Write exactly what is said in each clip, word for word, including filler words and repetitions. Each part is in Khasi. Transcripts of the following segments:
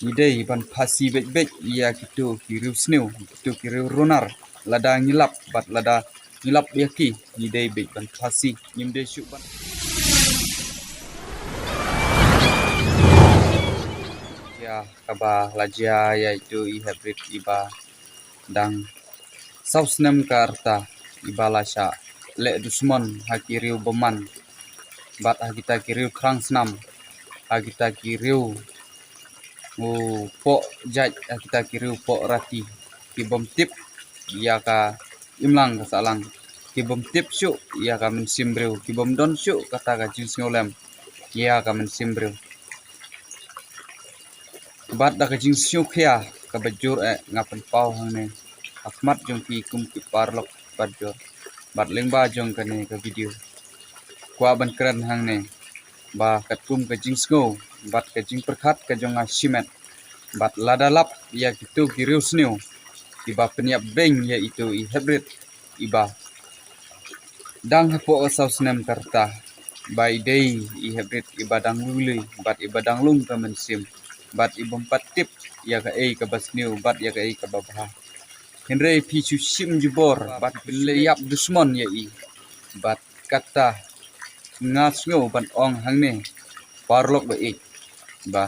ngi dei ban phasi beit beit ïa kito ki riewsniew, kito ki riewrunar. Lada ngi lap bad lada ngi lap ïa ki, ngi dei beit ban phasi, ngim dei shuh ban ïa kaba la jia ïa ito i heprit iba dang saw snem ka rta, iba la shah leh dusmon ha ki riew bymman bad ha kita ki riew thrang snam, ha kita ki riew u poh jait, ha kita ki riew poh rati, ki bym tip ïa ka imlang ka sahlang, ki bym tip shuh ïa ka mynsiem briew, ki bym don shuh kata ka jingsngewlem ïa ka mynsiem briew. Bad da ka jingsngewkhia kaba jur eh nga pynpaw hangne ha khmat jong phi kum ki paralok bad jur bad lyngba jong kane ka video. Kwah ban kren hangne ba katkum ka jingsngew bad ka jingpyrkhat ka jong nga shimet, bad lada lap ïa kito ki riewsniew kiba pynïap beiñ ïa ito i heprit iba dang hapoh ka saw snem ka rta, ba i dei i heprit iba dang lui lui bad iba dang lung ka mynsiem bad i bym pat tip ïa kaei kaba sniew bad ïa kaei kaba bha. Hynrei phi shu shim jubor bad phi leh ïap dusmon ïa i. Bad kata nga sngew ban ong hangne, paralok ba ïeit, ba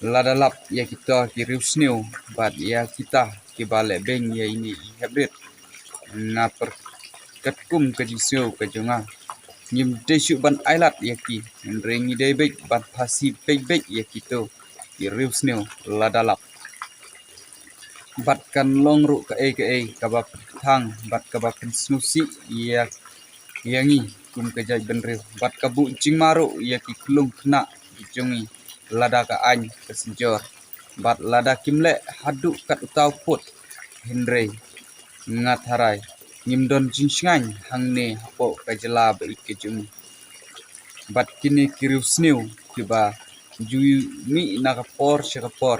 lada lap ïa kita ki riewsniew bad ïa kita kiba leh beiñ ïa ine i heprit, nga pyrkhat kum ka jingsngew ka jong nga, ngim dei shuh ban ailad ïa ki, hynrei ngi dei beit ban phasi beit beit ïa kito ki riewsniew lada lap. Bad kan long ruh kaei kaei kaba pynthang bad kaba pynsngewsih ïa, ïa ngi kum ka jaitbynriew, bad ka buh jingma ruh ïa ki khlung khynnah ki jong ngi lada ka aiñ ka synjor, bad lada kim leh haduh kat uta u pud. Hynrei nga tharai ngim don jingshngaiñ hangne hapoh ka jylla ba ïeit ka jong ngi. Bad kine ki riewsniew kiba ju mih na ka por sha ka por,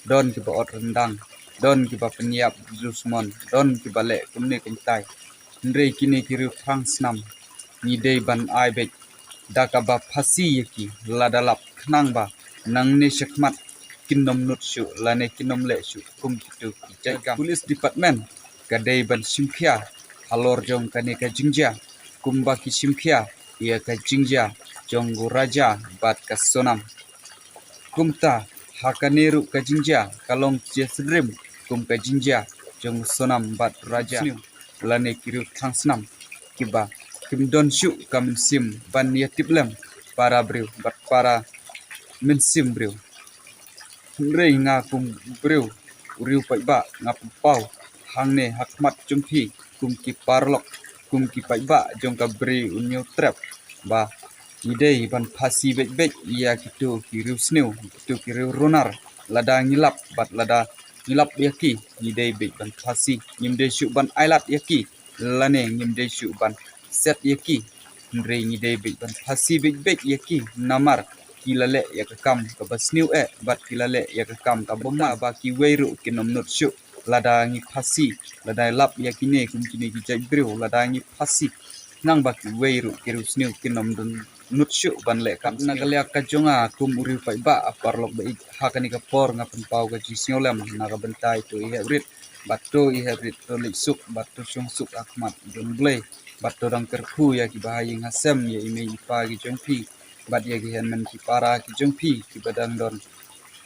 don kiba ot ryndang, don kiba pynïap dusmon, don kiba leh kumne kumtai. Hynrei kine ki riew thrang snam ngi dei ban ai beit da kaba phasi ïa ki lada lap, khnang ba nangne shakhmat kin ym nud shuh lane kin ym leh shuh kum kito ki jait kam. Police Department ka dei ban shimkhia halor jong kane ka jingjia kumba ki shimkhia ïa ka jingjia jong u Raja bad ka Sonam. Kumta ha kane ruh ka jingjia ka long jia syndrim kum ka jingjia jong u Sonam bad Raja lane ki riew thrang snam kiba kim don shuh ka mynsiem ban ïatiplem para briew bad para mynsiem briew. Hynrei nga kum briew, u riew paidbah, nga pynpaw hangne ha khmat jong phi kum ki paralok, kum ki paidbah jong ka Bri u Hynñiewtrep, ba ngi dei ban phasi beit beit ïa kito ki riewsniew, kito ki riewrunar. Lada ngi lap bad lada ngi lap ïa ki, ngi dei beit ban phasi, ngim dei shuh ban ailad ïa ki lane ngim dei shuh ban set ïa ki. Hynrei ngi dei beit ban phasi beit beit ïa ki namar ki la leh ïa ka kam kaba sniew eh bad ki la leh ïa ka kam kaba bymman, ba kiwei ruh kin ym nud shuh lada ngi phasi, lada lap ïa kine kum kine ki jait briew, lada ngi phasi, khnang ba kiwei ruh ki riewsniew kin ym don nud shuh ban leh kam. Na ka liang ka jong nga kum u riew paidbah, a paralok ba ïeit, ha kane ka por nga pynpaw ka jingsngewlem na ka bynta ito i heprit, bad to i heprit to leit suk bad to shong suk ha khmat jong U Blei, bad to dang kyrkhu ïa kiba ha ïing ha sem, ïa i mei i pa ki jong phi bad ïa ki hynmen ki para ki jong phi kiba dang don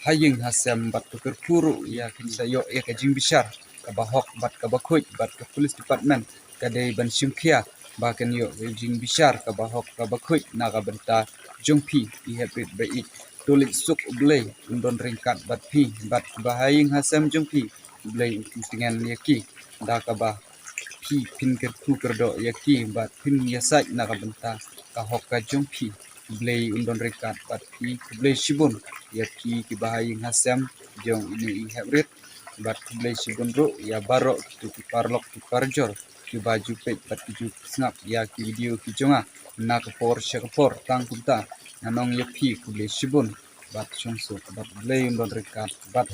ha ïing ha sem, bad to kyrkhu ruh ïa kin sa ïoh ïa ka jingbishar kaba hok bad kaba khuid, bad ka police department ka dei ban shimkhia ba kan ïoh ka jingbishar kaba hok kaba khuid na ka bynta jong phi i heprit ba ïeit. To leit suk, U Blei un don ryngkat bad phi bad kiba ha ïing ha sem jong phi, U Blei un pyntngen ïa ki da kaba phi phin kyrkhu kyrdoh ïa ki bad phin ïasaid na ka bynta ka hok ka jong phi. U Blei un don ryngkat bad phi. Khublei shibun ïa phi kiba ha ïing ha sem jong ine i heprit, bad khublei shibun ruh ïa baroh kito ki paralok ki parajor kiba ju peit bad ki ju sngap ïa ki video ki jong nga na ka por sha ka por. Tang kumta nga ong ïa phi khublei shibun bad shong suk bad U Blei un don ryngkat bad